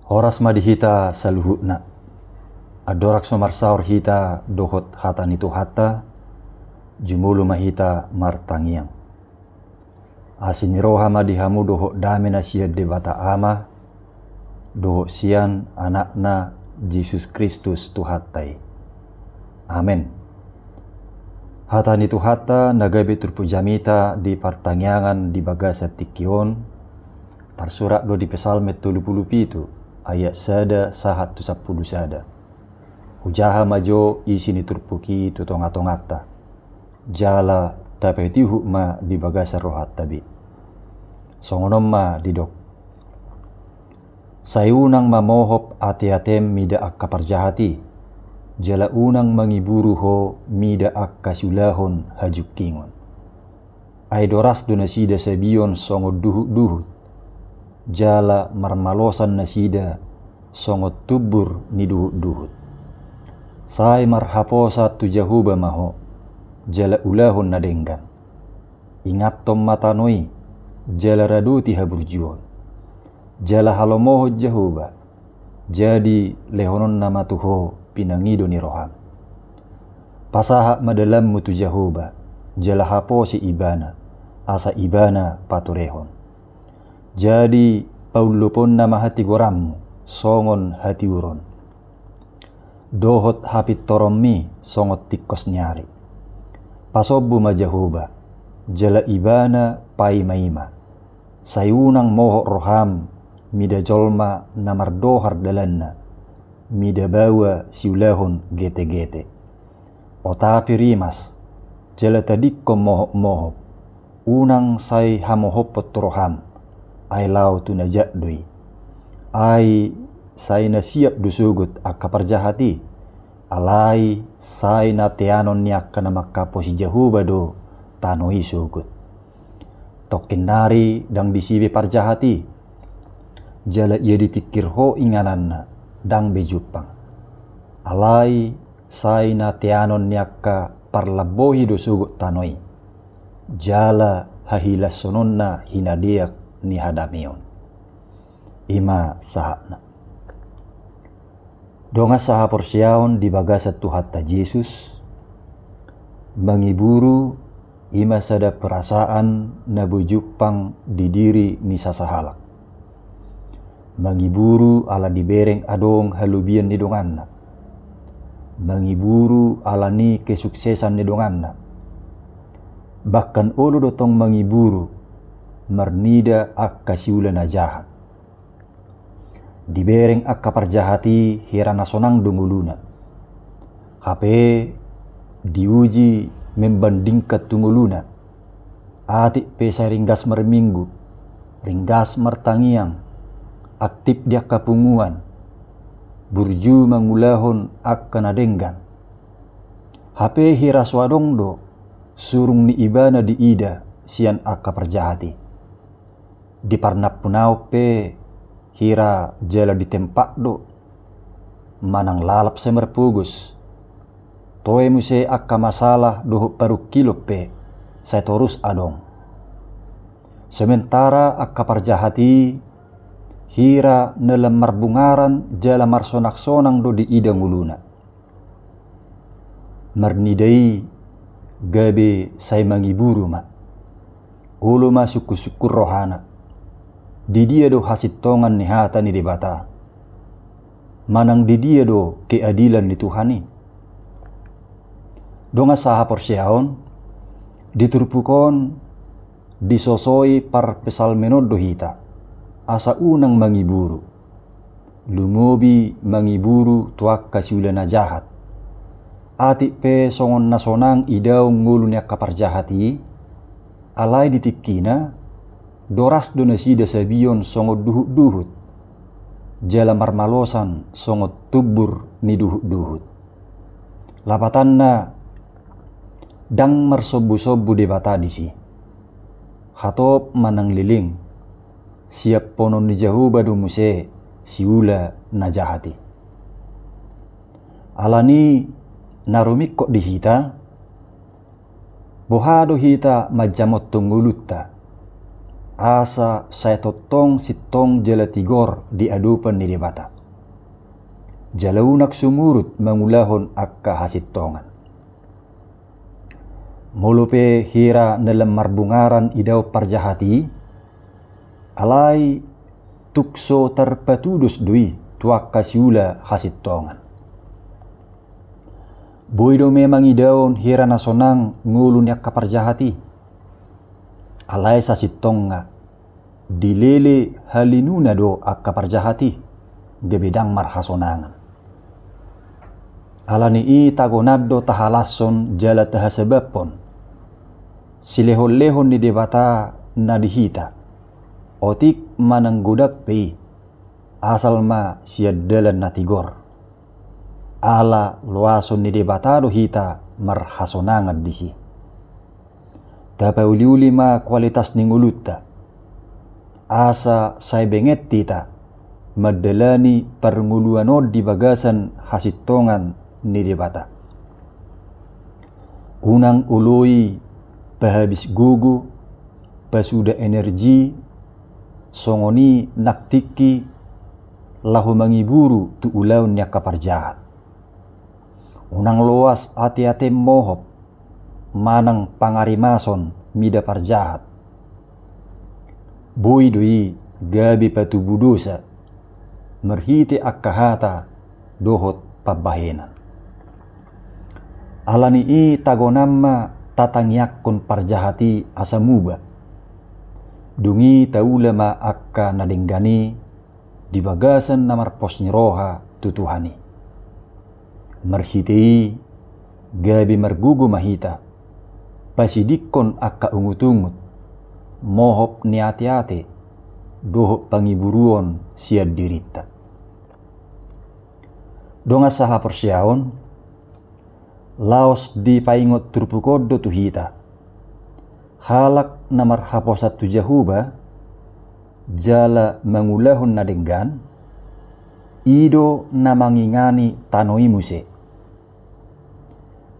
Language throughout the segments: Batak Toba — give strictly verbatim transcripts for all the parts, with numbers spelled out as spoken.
Horas ma di hita saluhutna. Andorang so marsaor hita dohot hata ni Tuhanta, jumolo ma hita martangiang. Asi ni roha ma di hamu dohot dame na sian Debata Ama, dohot sian Anakna Jesus Kristus Tuhanta i. Amen. Hata ni Tuhanta na gabe turpuk jamita di partangiangan di bagasan tingki on, tarsurat do di Psalmen tolu pulu pitu, ayat sada sahat tu sampulu sada. Hujaha ma jo isi ni turpuk i tu tonga-tonganta. Jala tapatihuk ma di bagasan rohanta be. Songon on ma didok. Sai unang mamohop ate-atem mida angka parjahat i, jala unang mangiburu ho mida angka siulahon hajungkingon. Ai doras do nasida sabion songon duhut-duhut, jala marmalosan nasida songon tumbur ni duhut-duhut. Sai marhaposan tu Jahowa ma ho, jala ulahon na denggan. Ingathon ma tano i, jala radoti haburjuon. Jala halomohon Jahowa, jadi lehononna ma tu ho pinangido ni roham. Pasahat ma dalanmu tu Jahowa, jala haposi Ibana, asa Ibana paturehon. Jadi paulluponna ma hatigoranmu songon hatiuron, dohot hapintoronmi songon tingkos ni ari. Pasombu ma Jahowa, jala Ibana paima-ima. Sai unang mohop roham mida jolma na mardohar dalanna, mida baoa siulahon gete-gete. Otapi rimas, jala tadingkon mohop-mohop, unang sai hamohophon tu roham, ai laho tu na jat do i. Ai sai na siap do sogot angka parjahat i, alai sai na teanon ni angka na manghaposi Jahowa do tano i sogot. Tongkin nari ndang disi be parjahat i, jala ia ditingkir ho ingananna, ndang be jumpang. Alai sai na teanon ni angka parlambohi do sogot tano i, jala hahilashononna hinadeak ni hadameon. I ma sahatna. Dongan sahaporseaon di bagasan Tuhanta Jesus, mangiburu i ma sada perasaan na boi jumpang di diri ni sasahalak. Mangiburu ala dibereng adong halobian ni donganna. Mangiburu ala ni kesuksesan ni donganna. Bahkan olo do tong mangiburu marnida angka siula na jahat. Dibereng angka parjahat i hira na sonang do ngoluna. Hape diuji membandingkan tu ngoluna. Atik pe sai ringgas marminggu, ringgas martangiang, aktip di angka punguan, burju mangulahon angka na denggan. Hape hira so adong do surung ni ibana diida sian angka parjahat i. Di parnampunaon pe hira jala di tempat do manang lalap sai marpogos. Toe muse angka masalah dohot parungkilon pe sai torus adong. Sementara angka parjahat i hira na lam marbungaran jala marsonak-sonang do diida ngoluna. Marnida i gabe sai mangiburu ma. Olo ma sungkun-sungkun rohana. Di dia do hasintongan ni hata ni Debata? Manang di dia do keadilan ni Tuhan i? Dongan sahaporseaon, di turpuk on disosoi parpsalmen on do hita, asa unang mangiburu. Lumobi mangiburu tu angka siula na jahat. Atik pe songon na sonang idaon ngolu ni angka parjahat i, alai di tingkina, doras do nasida sabion songon duhut-duhut. Jala marmalosan songon tumbur ni duhut-duhut. Lapatanna, ndang marsombu-sombu Debata disi. Hatop manang leleng, siaphonon ni Jahowa do muse siula na jahat i. Alani na rumingkot di hita, boha do hita manjamothon ngolunta? asa sai tongtong sintong jala tigor di adopan ni Debata. Jala unang sumurut mangulahon angka hasintongan. Molo pe hira na lam marbungaran idaon parjahat i, alai tung so tarpatudos do i tu angka siula hasintongan. Boi do memang idaon hira na sonang ngolu ni angka parjahat i. Alai sasintongna dilele halinuna do angka parjahat i, gabe ndang marhasonangan. Alani i tagonan do tahalashon jala tahasabamhon silehonlehon ni Debata na di hita, otik manang godang pe i, asal ma sian dalan na tigor. Ala loason ni Debata do hita marhasonangan disi. Tapauliuli ma kualitas ni ngolunta, asa sai benget hita mandalani parngoluan on di bagasan hasintongan ni Debata. Unang oloi pahabis gogo, pasuda energi, songon i nang tingki laho mangiburu tu ulaon ni angka parjahat. Unang loas ateate mohop manang pangarimason mida parjahat. Boi do i gabe patubu dosa marhite angka hata dohot pambahenan. Alani i tagonan ma tatangiangkon parjahat i asa muba. Dung i taula ma angka na denggan i di bagasan na marpos ni roha tu Tuhan i. Marhite i gabe margogo ma hita pasidingkon angka ungutungut, mohop ni ateate dohot pangiburuon sian dirinta. Dongan sahaporseaon, laos dipaingot turpuk on do tu hita, halak na marhaposan tu Jahowa jala mangulahon na denggan, i do na mangingani tano i muse.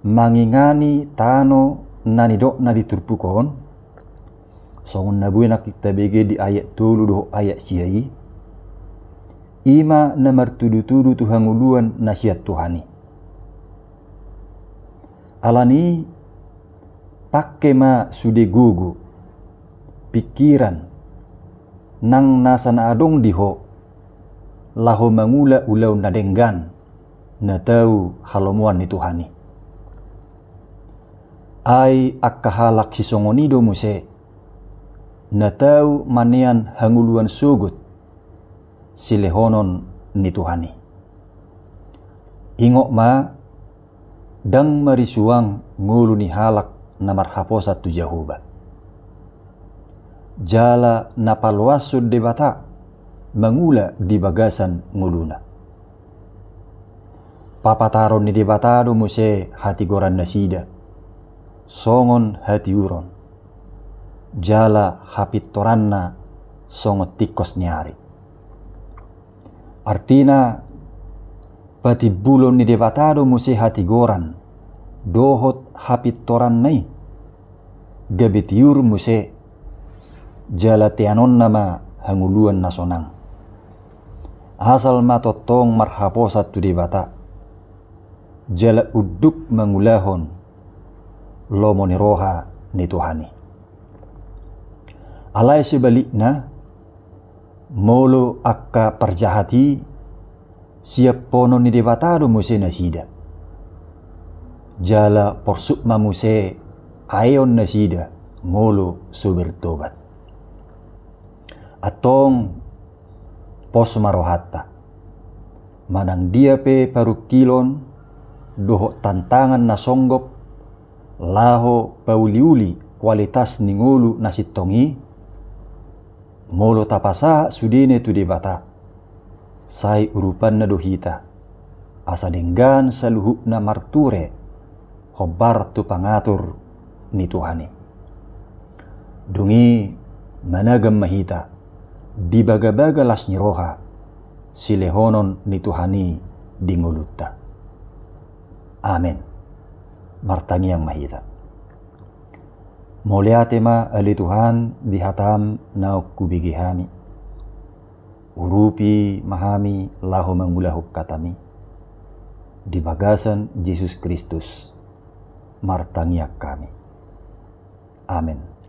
Mangingani tano na nidokna di turpuk on, songon na boi nangkin tabege di ayat tolu dohot ayat sia i, i ma na martudutudu tu hangoluan na sian Tuhan i. Alani i, pangke ma sude gogo, pingkiran, nang nasa na adong di ho, laho mangula ulaon na denggan na tau halomoan ni Tuhan i. Ai angka halak sisongon i do muse na tau manean hangoluan sogot silehonon ni Tuhan i. Ingot ma, ndang marisuang ngolu ni halak na marhaposan tu Jahowa. Jala na paloashon Debata mangula di bagasan ngoluna. Papataron ni Debata do muse hatigoran nasida, songon hatiuron, jala hapintoranna songon tingkos ni ari. Artina, patimbulon ni Debata do muse hatigoran dohot hapintoranna i, gabe tiur muse, jala teanonna ma hangoluan na sonang. Asal ma tongtong marhaposan tu Debata, jala unduk mangulahon lomo ni roha ni Tuhan i. Alai sebalikna, molo angka parjahat i, siaphonon ni Debata do muse nasida. Jala porsuk ma muse aeon nasida molo so bertobat. Antong, pos ma rohanta. Manang dia pe parungkilon dohot tantangan na songgop laho pauliuli kualitas ni ngolu na sintong i, molo tapasahat sudena tu Debata, sai urupanna do hita, asa denggan saluhutna marture hombar tu pangatur ni Tuhan i. Dung i managam ma hita di bagabaga las ni roha silehonon ni Tuhan i di ngolunta. Amen. Martangiang ma hita. Mauliate ma ale Tuhan di hataM naung hubege hami. Urupi ma hami laho mangulahon hataMi. Di bagasan Jesus Kristus martangiang hami. Amen.